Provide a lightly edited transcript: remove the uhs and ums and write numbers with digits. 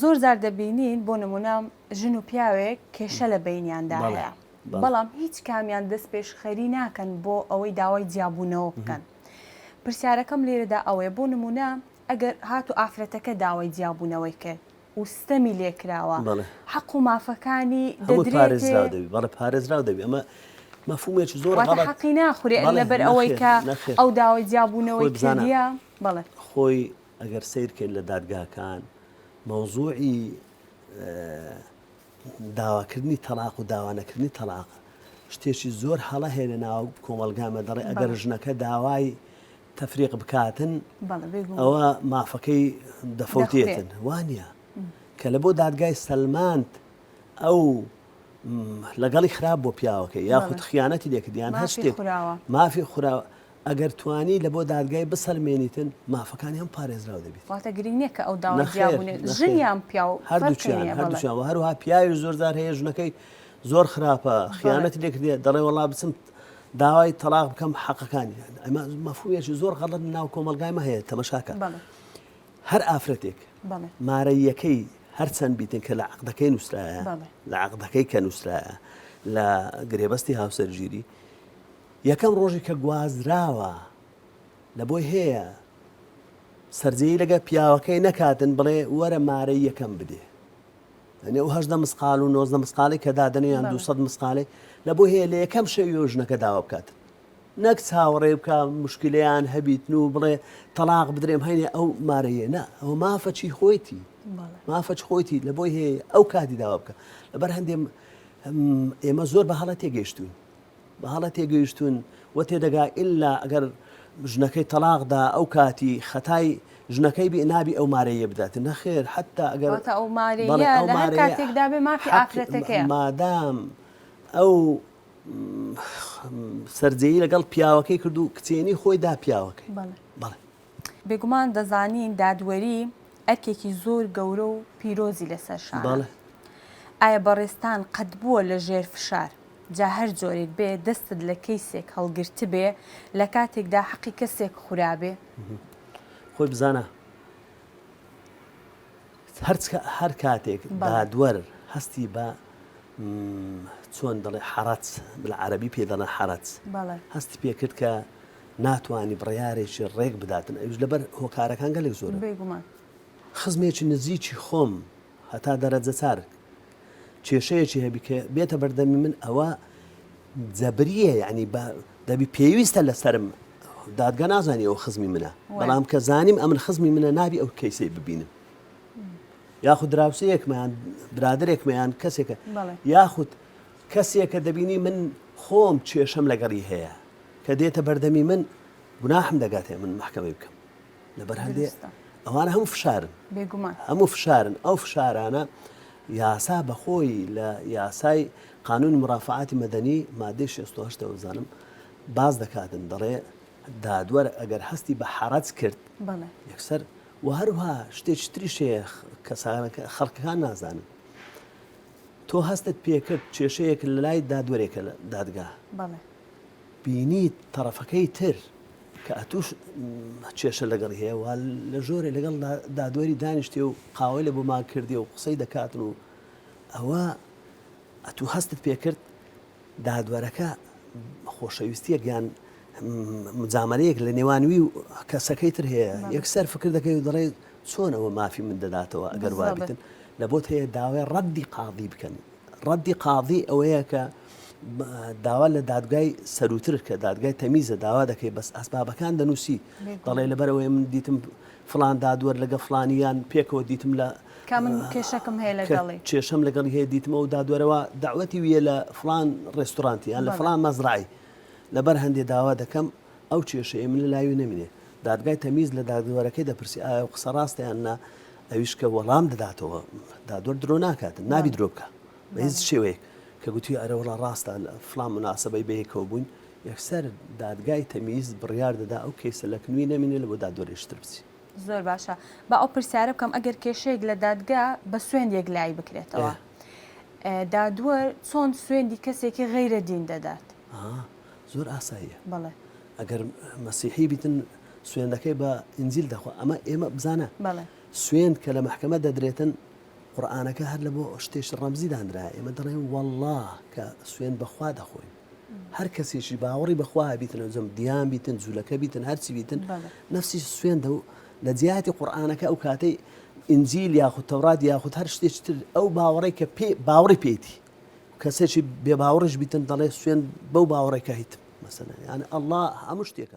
زۆر جار دەبینین بۆ نمونە ژن و پیاوێک کێشە لە بەینیاندا هەیە بەڵام هیچ کامیان دەست پێشخەری ناکەن بۆ ئەوەی داوای جیابوونەوە بکەن پرسیارەکەم لێرەدا ئەوەیە بۆ نمونە ئەگەر هاتو ئافرەتەکە داوای جیابوونەوەی کرد و ستەمی لێکراوە حەق و مافەکانی دەدرێتێ بەڵێ پارێزراو دەبی ئەمە مەفهومێکی زۆر غەڵەت حەقی ناخورێ لەبەر ئەوەی کە ئەو داوای جیابوونەوەی کردیە بەڵێ خۆی ئەگەر سەیر کەین لە دادگاکان مەوزوعی داواکردنی تەلاق و داوانەکردنی تەلاق شتێکی زۆر هەڵە هەیە لە ناو کۆمەڵگامە دەڵێ ئەگەر ژنەکە داوای تەفریق بکاتن ئەوە مافەکەی دەفەوتێتن وانە کە لە بۆ دادگای سەلماند ئەو لەگەڵی خراپ بۆ پیاوەکە یاخود خیانەتی لێکردیان هەر شتێک مافی خوراوە ئەگەر توانی لە بۆ دادگای بسەلمێنیتن مافەکانی هەم پارێزراو دەبیت. واتە گرینگ نیە کە ئەو داوای جیابوونێ ژن یان پیاو فەرقی نیە بەڵێ. هەردووکیان وە هەروەها پیاویش زۆر جار هەیە ژنەکەی زۆر خراپە خیانەتی لێ کردیە دەڵێ وەڵا بچم داوای تەلاق بکەم حەقەکانی ئەمە مەفهومێکی زۆر غەڵەت ناو کۆمەڵگای مە هەیە تەمەشاکە هەر ئافرەتێک مارەییەکەی هەرچەند بیتن کە لە عقدەکەی نووسرایە لە عقدەکەی کە نووسرایە لە گرێبەستی هاوسەرگیری یەکەم ڕۆژی کە گوازراوە لە بۆی هەیە سەرجێی لەگە پیاوەکەی نەکاتن بڵێ وەرە مارەی یەکەم بدێ یعنی ئەو هەژدە مسقال و نۆزدە مسقالی کە دادەنێ یان 200 مسقالی لە بۆ هەیە لە یەکەم شەوی و ژنەکە داوا بکات نەک چاوەڕێ بکە مشکلیان هەبیتن و بڵێ تەلاق بدرێم هەینێ ئەو مارەیە نا ئەو مافە چی خۆیتی مافە خۆیتی لە بۆی هەیە ئەو کاتی داوا بکە لەبەر هەندێ ئێمە زۆر بە هەڵە تێگەیشتوین بە هەڵە تێگەیشتوون و تێدەگا ئیلا ئەگەر ژنەکەی تەڵاق دا ئەو کاتی خەتای ژنەکەی بی نابی ئەو مارەیە بدات نەخێر حتا ئەگەر واتە ئەو مارەیە لە هەر کاتێکدا بێ مافی ئافرەتەکەیە مادام ئەو سەرجێی لەگەڵ پیاوەکەی کرد و کچێنی خۆی دا پیاوەکەی بەڵێ. بێگومان دەزانین دادوەری ئەرکێکی زۆر گەورە و پیرۆزی لەسەر شانە. ئایا بەڕێزتان قەت بووە لە ژێر فشار جا هەر جۆرێک بێ دەستت لە کەیسێک هەڵگرتبێ لە کاتێکدا حەقی کەسێک خورابێ؟ خۆی بزانە هەر کاتێک دادوەر هەستی بە چۆن دەڵێ حەرەج بالعربی پێ دەڵێن حەرەج هەستی پێکرد کە ناتوانی بڕیارێکی ڕێک بداتن ئەویش لەبەر هۆکارەکان گەلێک زۆرن. بێگومان. خزمێکی نزیکی خۆم هەتا دەرەجە چار کێشەیەکی هەبی کە بێتە بەردەمی من ئەوە جەبریە یعنی بە دەبی پێویستە لەسەرم دادگا نازانی ئەو خزمی منە بەڵام کە زانیم ئەمن خزمی منە نابی ئەو کەیسەی ببینم یاخود دراوسەیەکمان برادێکمیان کەسێکە یاخود کەسێکە دەبینی من خۆم کێشەم لەگەڵی هەیە کە دێتە بەردەمی من گوناحم دەگاتێ من محکەمەی بکەم لەبەر هەندێ ئەوانە هەموو فشارن بێگومان هەموو فشارن ئەو فشارانە یاسا بەخۆی لە یاسای قانون مرافعاتی مەدەنی مادەی 68 وزانم باز دەکاتن دەڵێ دادوەر ئەگەر هەستی بە حەرەج کرد یەکسەر و هەروها شتێکی تریش هەیە کەسانەکە خەڵکەکان نازانن تۆ هەستت پێکرد کێشەیەک لە لای دادوەرێکە لە دادگا بینیت تەڕەفەکەی تر کە ئەتوش کێشە لەگەڵی هەیە و لە ژۆرێ لەگەڵ دادوەری دانیشتێ و قاوەی لە بۆمان کردێ و قسەی دەکاتن و ئەوە ئەتوو هەستت پێکرد دادوەرەکە خۆشەویستیەک یان مجامەلەیەک لە نێوان وی و کەسەکەی تر هەیە یەکسەر فکر دەکەی و دەڵێ چۆن ئەوە مافی من دەداتەوە ئەگەر وابیتن لە بۆت هەیە داوای ڕەدی قاضی بکەن ڕەدی قاضی ئەوەیە کە داوا لە دادگای سەروتر کە دادگای تەمیزە داوا دەکەی بەس ئەسبابەکان دەنووسی دەڵێ لەبەرەوەی من دیتم فلان دادوەر لەگە فلانیان پێکەوە دیتم لە کە من کێشەکم هەیە لەگەڵی کێشەم لەگەڵی هەیە دیتمەوە دادوەرەوە داوەتی ویە لە فلان ڕێستورانتی یان لە فلان مەزرعی لەبەر هەندێ داوا دەکەم ئەو کێشەیە من لە لای نەمینێ دادگای تەمیز لە دادوەرەکەی دەپرسی ئایا ئەو قسە ڕاستە یان نا ئەویش کە وەڵام دەداتەوە دادوەر درۆ ناکات نابی درۆ بکە بە هیچ شێوەیەک کە گوتی ئەرە وەڵا ڕاستە فلان مناسبەی بەیەکەوە بووین یەکسەر دادگای تەمیز بڕیار دەدا ئەو کەیسە لە کنوی نەمینێ لە بۆ دادوەرێشتر بچی. زۆر باشە با ئەو پرسیارە بکەم ئەگەر کێشەیەک لە دادگا بە سوێند یەکلایی بکرێتەوە دادوەر چۆن سوێندی کەسێکی غەیرە دین دەدات؟ زۆر ئاساییە بەڵێ ئەگەر مەسیحی بیتن سوێندەکەی بە ئینجیل دەخوا ئەمە ئێمە بزانە سوێند کە لە مەحکەمە دەدرێتن. قورئانەکە هەر لە بۆ شتێکی ڕەمزی دانرایە ئێمە دەڵێن واللە کە سوێن بەخوا دەخۆین هەر کەسێکی باوەڕی بەخوا بیتن ئەوجەم دیان بیتن جوولەکە بیتن هەرچی بیتن نفسی سوێندە و لە جیاتی قورئانەکە ئەو کاتەی ئینجیل یاخود تەورات یاخود هەر شتێکی تر ئەو باوەڕی کە پێ باوەڕی پێیتی کەسێکی بێ باوەڕیش بیتن دەڵێ سوێن بەو باوەڕێکە هیتم مەسەلەن یان ئەڵڵا هەموو شتێکە.